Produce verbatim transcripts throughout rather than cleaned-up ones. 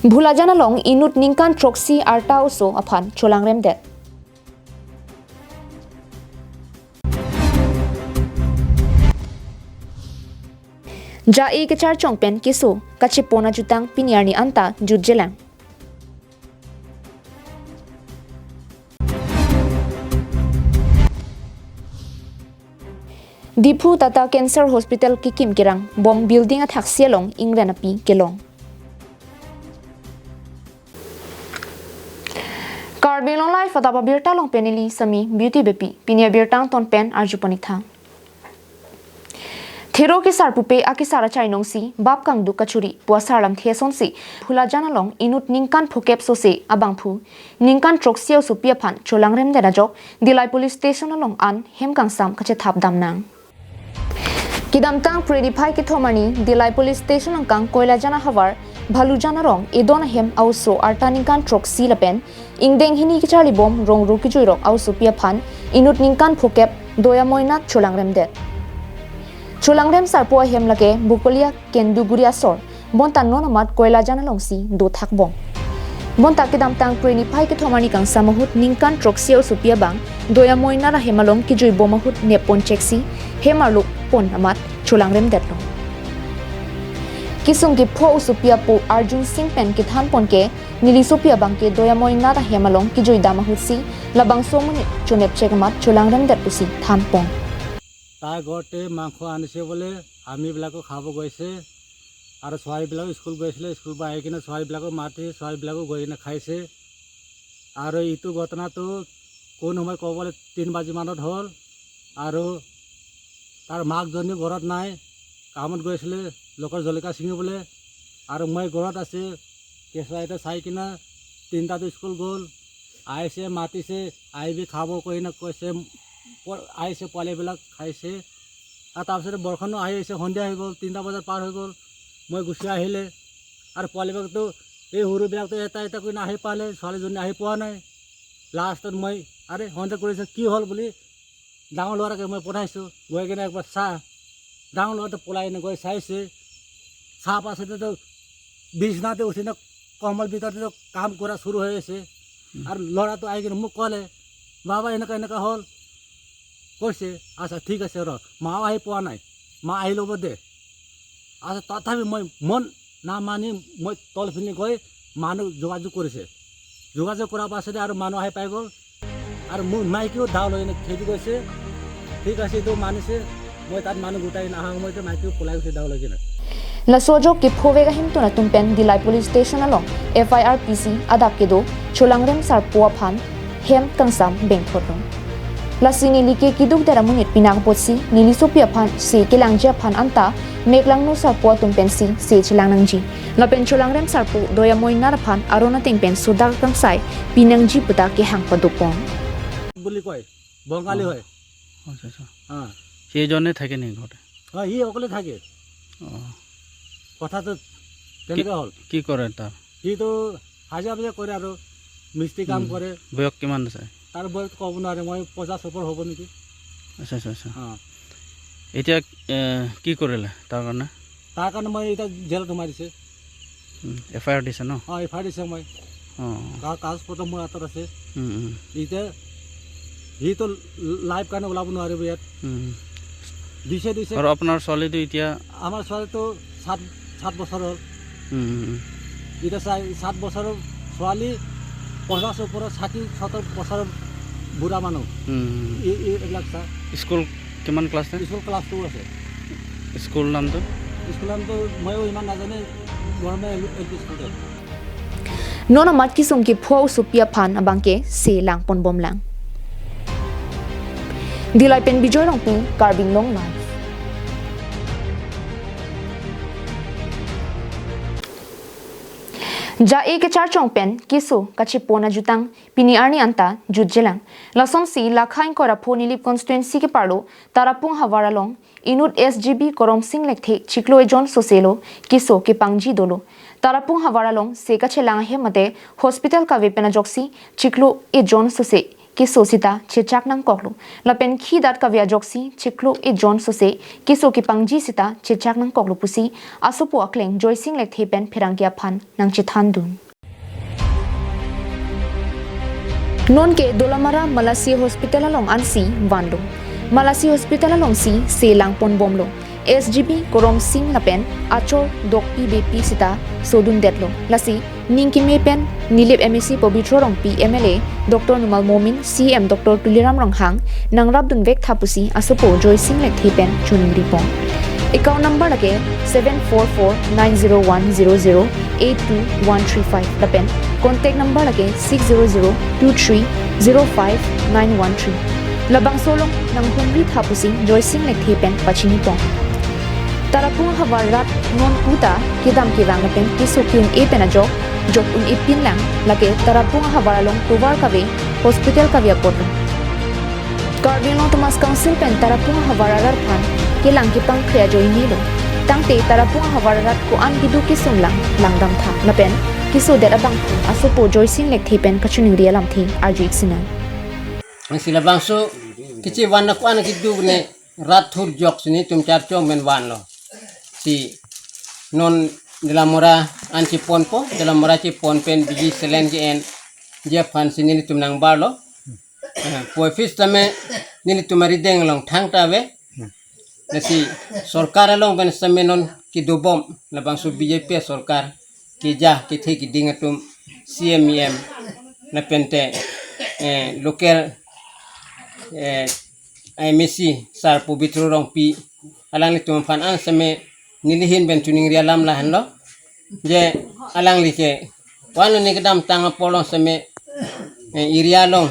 Bhulajan along inut ningkan throksi arta oso aphan cholangremdet. Ja-e kecharchong pen keso kachepon ajutang pini arni anta jutjelang. Diphu Tata Cancer Hospital kekim kerang bom building athaksi along ingren api kelong. Karbi Anglong Live adap abirta along pen neli Sami Beauty Beypi, pini abirta angton pen arju pon ik tha. Thero kesar pupe akesar achainong si bap kangduk kachuri pu asar lamthe asonsi Bhulajan along inut ningkan phokep sose abangphu ningkan throksi osopi aphan cholangremdet ajok Dillai Police Station along an hem kangsam kachethap damnang. Kedamtang Phre niphai kethom arni Dillai Police Station angkang Koilajan ahavar Bhalujan arong edon ahem a-oso arta ningkan throksi lapen ingdeng hini kecharli bom rongro kejuirok a-osopi aphan inut ningkan phokep Doya Moinat cholangremdet. Cholangrem sarpo ahem lake Bokolia Kenduguri asor, bonta non amat Koilajan alongsi dothak bom. Bonta kedamtang Phre niphai kethom arni kangsam ahut ningkan throksi osopi abang Doya Moinat ahem along kejui bom ahut neppon cheksi hem arlo pon amat cholangremdetlo. Kesung kepho osopi apo Arjun Singh pen kethan pon ke neli sopi abang ke Doya Moinat ahem along kejui dam ahutsi labangso amonit chonep chek amat cholangremdet pusi than pon. তাৰ ঘৰতে মাংস আনিছে বোলে, আমিবিলাকো খাব গৈছে। আৰু ছোৱালীবিলাকো স্কুল গৈছিলে, স্কুলৰ পৰা আহি কিনে ছোৱালীবিলাকো মাতি, ছোৱালীবিলাকো গৈ কিনে খাইছে। আৰু এইটো ঘটনাটো কোন সময় ক'ব বোলে, তিন বাজি মানত হ'ল। আৰু তাৰ মাকজনী ঘৰত নাই, কামত গৈছিলে লগৰ জলকীয়া ছিঙিবলৈ। আৰু মই ঘৰত আছে, কেঁচুৱা এটা চাই কিনে তিনিটাতো স্কুল গ'ল, আহিছে, মাতিছে, আহিবি খাব কৈ কিনে কৈছে, প-, আহিছে, পোৱালিবিলাক খাইছে। আৰু তাৰপিছতে বৰষুণো আহি আছে, সন্ধিয়া হৈ গ'ল, তিনিটা বজাত পাৰ হৈ গ'ল, মই গুচি আহিলে। আৰু পোৱালিবিলাকতো, এই সৰুবিলাকতো এটা এটা কৰি আহি পালে, ছোৱালীজনী আহি পোৱা নাই। লাষ্টত মই, আৰে, সন্ধিয়া কৰিছে, কি হ'ল বুলি ডাঙৰ ল'ৰাকে মই পঠাইছোঁ, গৈ কিনে একবাৰ চা। ডাঙৰ ল'ৰাটো পলাই কিনে গৈ চাইছে, চাহ পাছতেতো বিচনাতে উঠি কিনে কম্বল ভিতৰতে কাম কৰা চুৰু হৈ আছে। আৰু ল'ৰাটো আহি কিনে মোক ক'লে, "বাবা, এনেকুৱা এনেকুৱা হ'ল।" কৈছে, "আচ্ছা, ঠিক আছে, ৰ, মাও আহি পোৱা নাই, মা আহি ল'ব দে।" আচ্ছা, তথাপি মই মন নামানি মই তলফিনি গৈ মানুহ যোগাযোগ কৰিছে। যোগাযোগ কৰাৰ পাছতে আৰু মানুহ আহি পাই গ'ল। আৰু মোৰ মাইকীও দাও লৈ কিনে খেদি গৈছে। ঠিক আছে, এইটো মানিছে। মই তাত মানুহ গোটাই কিনে অহা সময়তে মাইকীও পলাই গৈছে দাও লৈ কিনে। Laso ajok kephovek ahemtun atum pen Dillai Police Station along F I R pisi adap kedo cholangrem sarpo aphan hem kangsam bengthotlo. Lasi neli ke keduk dera amonit pinak apotsi neli sopi aphan se kelangji aphan anta meklangno sarpo atum pensi se chelang nangji. Lapen cholangrem sarpo Doya Moinat aphan aron ateng pen sodak kangsai pinangji puta kehang padopon. বুলি কয়, বঙালী অ। হয়। আচ্ছা, আচ্ছা। হা। সেইজনে থাকে নেকি ঘৰতে? হয়, সি অকলে থাকে। অ। কথাটো কি, তেনেকুৱা হ'ল। কি কৰে তাৰ? সিটো হাজিৰা বাজিৰা কৰে আৰু মিস্ত্ৰী কাম উম। কৰে। বয়স কিমান আছে? তাৰ বয়স ক'ব নোৱাৰে, মই পঞ্চাশ ওপৰ হ'ব নেকি। আচ্ছা, আচ্ছা, আচ্ছা। অ। এতিয়া, এ, কি কৰিলে তাৰ কাৰণে? তাৰ কাৰণে মই এতিয়া জেলত সোমাই দিছে। উম, এফ আই আৰ দিছে ন? অ, এফ আই আৰ দিছে মই। অ। কা-, কাগজ পত্ৰ মোৰ হাতত আছে। উম, উম। এতিয়া সিটো লাইফ কাৰণে ওলাব নোৱাৰিব ইয়াত। উম। দিছে, দিছে। আৰু আপোনাৰ ছোৱালীটো এতিয়া? আমাৰ ছোৱালীটো সাত, সাত বছৰ হ'ল। উম, উম, উম। এতিয়া চাই, সাত বছৰৰ ছোৱালী, পঞ্চাশ ওপৰত, ষাঠি, সত্তৰ বছৰৰ বুঢ়া মানুহ। উম, উম, উম। এই, এই, এইবিলাক চা। স্কুল কিমান ক্লাছ নে? স্কুল ক্লাছ টু আছে। স্কুল নামটো? স্কুল নামটো ময়ো ইমান নাজানে, গৰমে L P school type. Non amat kesung kepho osopi aphan abangke se langpon bomlang. Dillai pen Bijoy Rongpi, Karbi Anglong Live. Ja-e kecharchong pen keso kachepon ajutang pini arni anta jutjelang. Lasonsi Lakha ingkoi ra pho Nilip constituency keparlo Tarapung havar along inut S G B Koromsing Lekthe chiklo ejon soselo keso kepangji dolo. Tarapung havar along se kachelang ahem mate hospital kave pen ajoksi chiklo ejon sose keso sita chechak nangkoklo. Lapen khi dat kave ajoksi chiklo ejon sose keso kepangji sita chechak nangkoklo pusi asopo akleng Joysing Lekthe pen pherangke aphan nangchethandun. Nonke Dolamara Malasi Hospital along ansi vanlo. Malasi Hospital alongsi se langponbomlo. S G B Koromsing lapen achor Dokpi Beypi sita sodundetlo. Lasi ning keme pen Nilip M A C Pobitro Rongpi, M L A Doctor Numal Momin, C E M Doctor Tuliram Ronghang nangrapdunvek tha pusi asopo Joysing Lekthe pen choningripon. Account number lake seven four four nine zero one zero zero eight two one three five lapen contact number lake six zero zero two three zero five nine one three. Labangso along nanghumri tha pusi Joysing Lekthe pen pachinipon. Tarapung ahavar rat non puta kedam kevang lapen keso ke-un-e pen ajok jok un-e pinlang, lake Tarapung ahavar along tovar kave, hospital kave apotlo. Karbi Anglong Autonomous Council pen Tarapung ahavar arat aphan kelang kepangkre ajoinelo. Tangte Tarapung ahavar arat ko-an kedo kesung lang langdam tha lapen kesodet abang asopo Joysing Lekthe pen kachiningri alamthe arju-ik sinang. Ansi labangso kechevan na ko-an kedo ne rat thurjok si nelitum charchong pen vanlo. Si non Dolamara an cheponpo, Dolamara chepon pen biji selen ke-enji aphan si nelitum nangbarlo. Eh, puvoiphit sitame nelitum arideng along thangta ave. Lasi sorkar along pen sitame non kedobom, labangso B J P sorkar keja kethe keding atum, C M, E M, lapente, eh, local, eh, M A C sar Pobitro Rongpi, alanglitum aphan an sitame neli ahin pen choningri alam lahenlo. Je alangli ke, wan ne kedamtang apor along sitame, eh, area along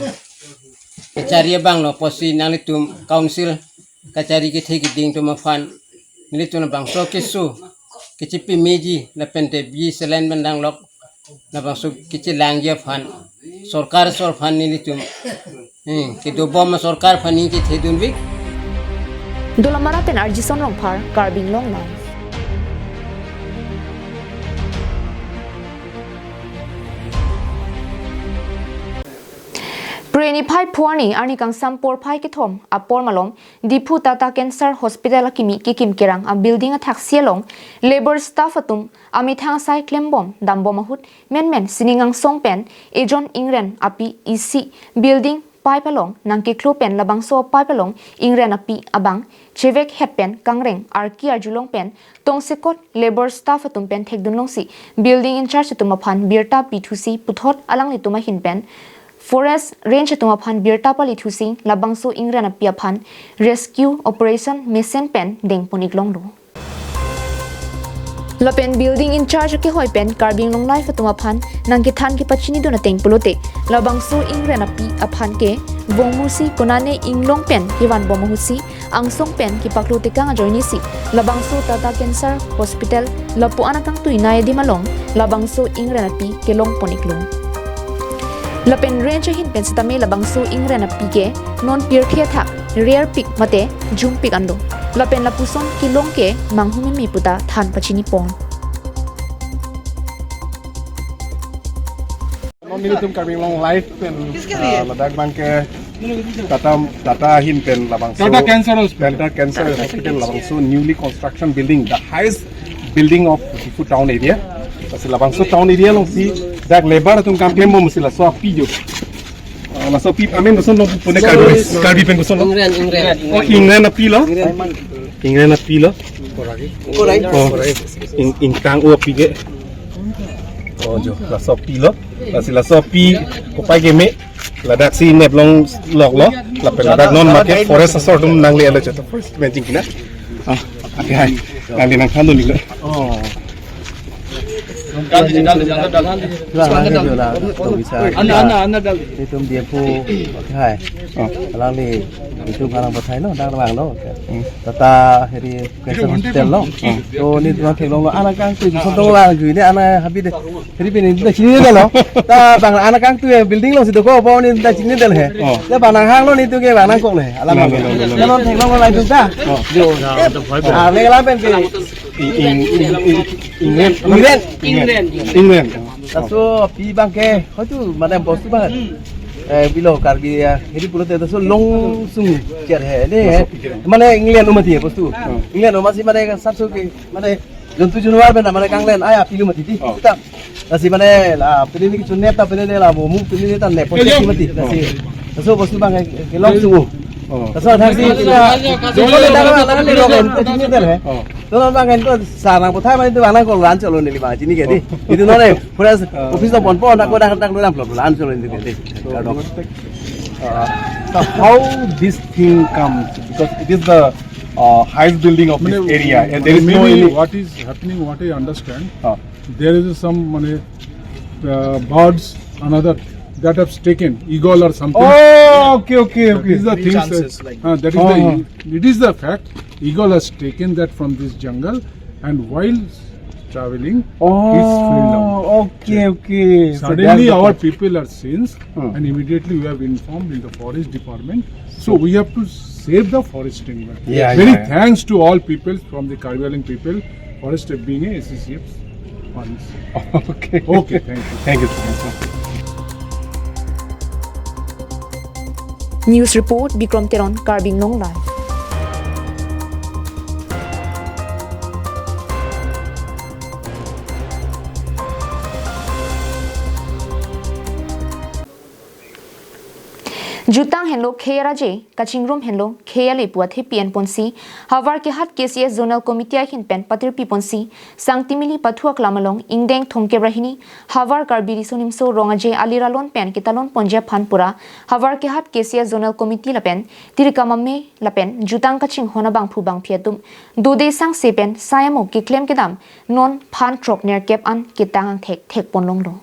kachari abang lo pusi nanglitum council kachari kethe keding atum aphan nelitum labangso keso kechepi meji lapente biji selen pen danglok labangso kechelangji aphan sorkar asor aphan nelitum, hmm, kedobom sorkar aphan neli kethedunvek. Dolamara pen Arjison Rongphar, Karbi Anglong Live. Phre niphai pho arni, arni kangsam porphai kethom apor malom Diphu Tata Cancer Hospital akimi kekim kerang a building athaksi along labour staff atum amethang asai klembom dambom ahut menmen sining angsong pen ejon ingren api isi building pipe along nangkeklo pen labangso pipe along ingren api abang chevek het pen kangreng arki arjulong pen tongsekot labour staff atum pen thekdunlongsi building in charge atum aphan birta pithusi puthot alanglitum ahin pen Forest Range atum aphan birta palithusi labangso ingren api aphan rescue operation mesen pen dengpon-iklonglo. Lapen building in charge akehoi pen Karbi Anglong Live atum aphan nangkethan kepachinidun ateng pulote labangso ingren api aphan ke vongmusi konane inglong pen kevanbom ahutsi angsong pen kepaklo tekang ajoinesi labangso Tata Cancer Hospital lapu-an akangtui nai adim along labangso ingren api kelongpon-iklo. Lapen range ahin pen sitame labangso ingren api ke non pirthe athak rerpik mate jumpik anlo. Lapen lapuson kelong ke manghumeme puta than pachinipon. Nelitum Karbi Anglong Live pen, ah, ladak abangke Tata, Tata ahin pen labangso Tata Cancer Hospital. Tata Cancer Hospital labangso newly construction building, the highest building of Diphu town area. Lasi labangso town area alongsi dak labour atum kam klembomsi laso api jo. Ah, laso api amen koson lo pune Karbi, Karbi pen koson lo? Ingren, ingren. Oh, ingren api lo? Ingren api lo? Korai. Oh, ing-, ingtang o api ke. Oh, jo, laso api lo. Lasi laso api kopai keme. Ladaksi neplongloklo. Lapen ladak non make forest asor atum nangle-etlo jo. Forest managing kina. Ah, oke, hai. Nangle nangthandun-iklo. Oh. Dal diji, dal diji, andar dal diji. Anda, anda, anda dal diji. Nelitum Diphu, oke, hai. Oh. Alangli, nelitum alang pathai lo, dang lang lo. Hmm. Tata heri Cancer Hospital lo. Hmm. To nelitum theklonglo, anak kangtui, son tong lang ju, ne anak habi de. Heri bini ta chinine detlo. Ta bang anak kangtui building alongsi dokok, bo ne ta chinine det he. Oh. Ta bang nanghanglo, nelitum ke bang nangkoklo he. Alang lo, lo, lo, lo, lo. Ta non theklonglo latum ta. Oh. Jo. Ah, ne alam pen pi. Ing-, ing-, ing-, ing-, ingren. Ingren. Ingren. Ingren. Laso api abangke, hoitu, madam, bostu abang. Hmm. Eh, pilo Karbi, eh, hedi pulote laso longsung cher he, ne he. Mane England atum mati he bostu. England atum masi mane satso ke, mane jontu janwar pen mane kanglen ai apilu mati di. Oh. Kita. Lasi mane la pini ni kechun nep ta pini ni la mo mu pini ni ta nep pon mati. Lasi. Laso bostu abang ke, ke longsung. Oh. Laso thaksi kita. Joko le dalam dalam ni loken pini ni tel he. Oh. To non abang ke to sarang pothai mane to abang ko lan cholo neli abang chini ke di. Oh. Itu non eh, pura office lo ponpo, nako dak dak lo lam lo lan cholo neli ke di. So, uh, so how this thing comes? Because it is the, uh, highest building of this area, and there is no any. What is happening, what I understand, uh, there is some, mane, uh, birds, another that have taken eagle or something. Oh, okay, okay, okay. These are things, uh, that is the, it is the fact. Eagle has taken that from this jungle, and while traveling, he's fell down. Oh, okay, okay. So suddenly, our people are sensed, and immediately we have informed in the forest department. So we have to save the forest anyway. Yeah, very thanks to all people from the Karbi Anglong people, forest being a S C C F funds. Okay. Okay, thank you. Thank you so much, sir. News report, Bikrom Teron, Karbi Anglong Live. Jutang henlo khei araje, kachingrum henlo khei ale pu athepi enponsi, Howraghat K C S Zonal Committee ahin pen patirpi ponsi, Sangtimili pathu aklam along ingdeng thomkep ra hini Howraghat Karbi Riso Nimso Rong Aje aliralon pen ketalon ponji aphan pura Howraghat K C S Zonal Committee lapen Tirikam Amei lapen jutang kachinghon abangphu bangphi atum dode sangse pen sai amo keklem kedam non phan throk nerkep an ketang angthek thek ponlonglo.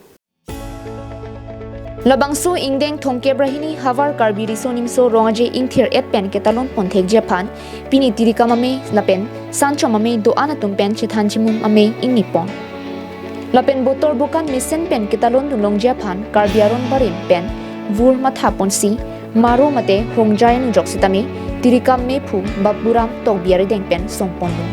Labangso ingdeng thomkep ra hini Howraghat Karbi Riso Nimso Rong Aje ingthir et pen ketalon ponthekji aphan pini Tirikam Amei lapen Sanchom Amei do-an atum pen chethan chimum amei ingni pon. Lapen botor bokan mesen pen ketalon dunlongji aphan Karbi aron barim pen vur matha ponsi Maro mate Hongjai anujok sitame Tirikam Amei phu Baburam Tokbi arideng pen song ponlo.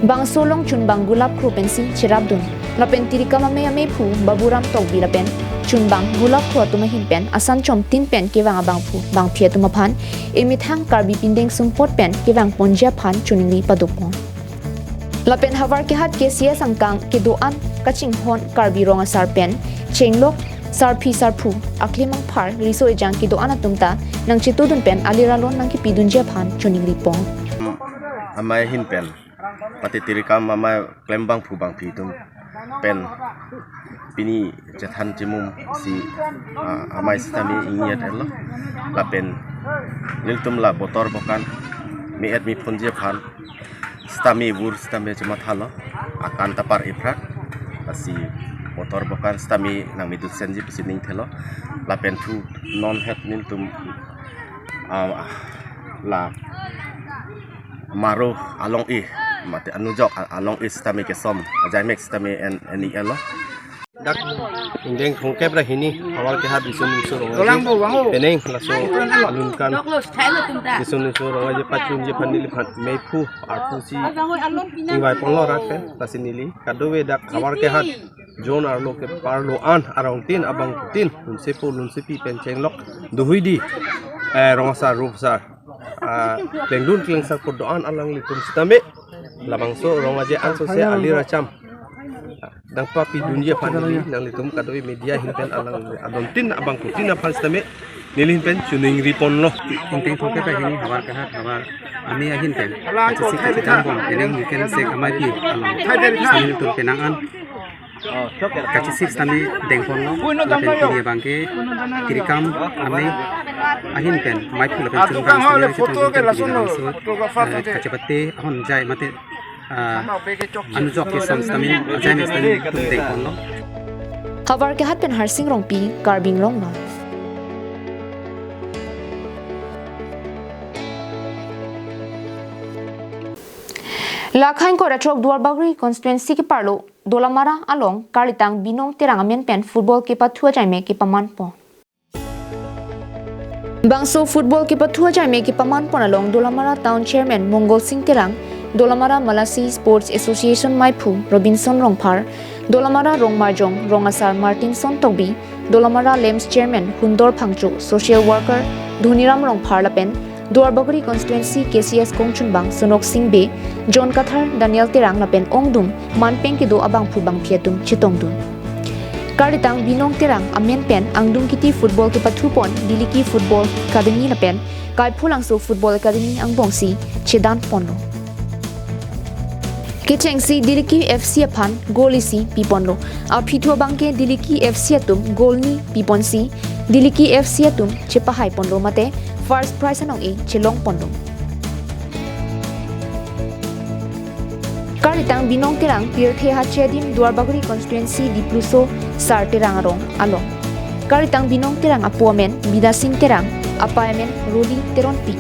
Bangso along chunbang gulap kro pensi cherapdun. Lapen Tirikam Amei amei phu Baburam Tokbi lapen chunbang gulap kro atum ahin pen asanchom tin pen kevang abangphu bangphi atum aphan emethang Karbi pindeng sumpot pen kevang ponji aphan choningri padopon. Lapen Howraghat K C S angkang kedo-an kachinghon Karbi rong asar pen chenglok sarpi sarpo aklem angphar riso ejang kedo-an atum ta nangchetudun pen aliralon nangkepidunji aphan choningri pon. Amei ahin pen, pati Tirikam Amei klem bangphu bangphi atum pen pini chethan chimum si, ah, amei sitame ingni et etlo. Lapen nelitum la botor bokan me-et mephunji aphan sitame vur sitame chemathalo, akan ta par-iprat, lasi botor bokan sitame nangmedutsenji pusi ning thelo. Lapen thu non het nelitum, ah, la Maro along-e mate anujok a-, along-e sitame kesom, ajaimek sitame en, en-i etlo. Dak ingdeng thomkep ra hini Howraghat Riso Nimso Rong Aje penang laso alun kan Riso Nimso Rong Aje pachunji aphan neliphan meiphu arpu si ingvai ponlo rat pen, lasi neli kadokave dak Howraghat zone arlo kepar lo-an arong tin abangphutin lunsepo lunsepi pen chenglok dohui di, eh, rong asar rup asar, ah, klengdun klengsar kedo-an alanglitum sitame labangso Rong Aje ansose ali racham nangpapidunji aphan neli nanglitum kadokave media ahin pen alang adon tin abangphutin aphan sitame neli ahin pen choningri ponlo. Ingdeng thomkep ra hini Howraghat Howraghat Amei ahin pen kachesik kachedambom penang weekend sek amei pi along sitame nelitum penang an kachesik sitame dengponlo, lapen pini abangke Tirikam Amei ahin pen meiphu lapen chunbang sitame nangchetudun pen pini labangso, eh, kachepate ahonjai mate, ah, anujok kesom sitame ajaimek sitame nelitum dengponlo. Howraghat pen Harsing Rongpi, Karbi Anglong Live. Lakhain kora throk Duarbagori constituency keparlo Dolamara along karlitang Binong Terang amen pen football kepathu ajaimek kepaman pon. Bangso football kepathu ajaimek kepaman pon along Dolamara Town Chairman Mongol Sing Terang, Dolamara Malasi Sports Association meiphu Robinson Rongphar, Dolamara Rongmarjong Rong Asar Martinson Tokbi, Dolamara LAMPS Chairman Hundor Phangcho, Social Worker Dhoniram Rongphar lapen Duarbagori Constituency K C S kongchunbang Sonok Sing Bey, John Kathar, Daniel Terang lapen ongdung manpeng kedo abangphu bangphi atum chetongdun. Karlitang Binong Terang amen pen angdung kiti football kepathupon Diliki Football Academy lapen Kaiphulangso Football Academy angbongsi chedanponlo. Kechengsi Diliki F C aphan goal isi piponlo. Aphi thu abangke Diliki F C atum goal ni piponsi Diliki F C atum chepahaiponlo mate first prize anong-e chelongponlo. Karlitang Binong Terang pirthe hache adim Duarbagori Constituency Dipluso Sar Terang arong along. Karlitang Binong Terang apo amen Bidasing Terang, apei amen Roli Teronpi.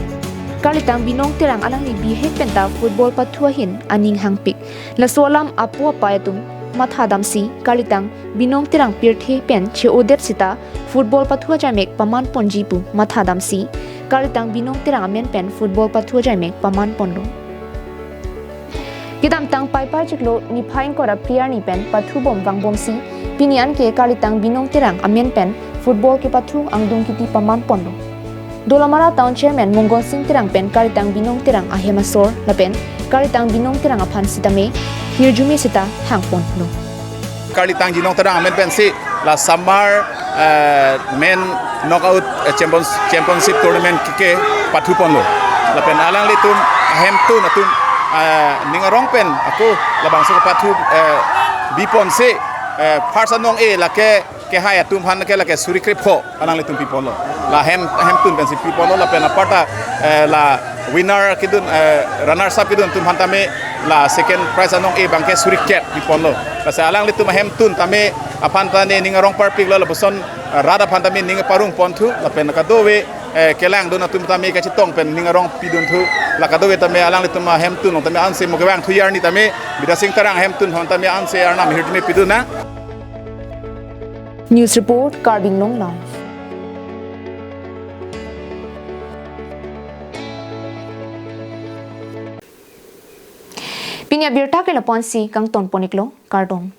Karlitang Binong Terang alangli bihek penta football pathu ahin aning hangpik. Laso alam apo apei atum mathadamsi karlitang Binong Terang pirthe pen che-odet sita football pathu ajaimek pamanponji pu mathadamsi karlitang Binong Terang amen pen football pathu ajaimek pamanponlo. Kedamtang Paipai chiklo niphai ingkoi ra phli arni pen pathubom vangbomsi pini anke karlitang Binong Terang amen pen football kepathu angdung kiti pamanponlo. Dolamara Town Chairman Monggol Sing Terang pen karlitang Binong Terang ahem asor lapen karlitang Binong Terang aphan sitame hirjume sita hangponlo. Karlitang Binong Terang amen pensi la Summer, eh, Men Knockout, eh, Champions-, Championship Tournament ke, kepathuponlo. Lapen alanglitum ahemtun atum, eh, ning arong pen ako labangso kepathu, eh, biponsi, eh, first anong-e lake kehai atum aphan ke lake suri krepho alanglitum piponlo. La hem, hemtun pensi piponlo lapen aparta, eh, la winner kedun, eh, runners up kedun atum aphan tame la second prize anong-e abangke suri kep piponlo. Lasi alanglitum ahemtun tame aphan tame ning arong parpiklo lapuson, eh, rat aphan tame ning parungponthu lapen kadokave, eh, kelangdun atum tame kachetong pen ning arong pidunthu. La kadokave tame alanglitum ahemtun tame ansi mo kevangthu arni tame Bidasing Terang ahemtun aphan tame ansi arnam hirjume pidun nang. News report, Karbi Anglong Live. Pini abirta ke lapu-ansi kangtonpon-iklo, kardom.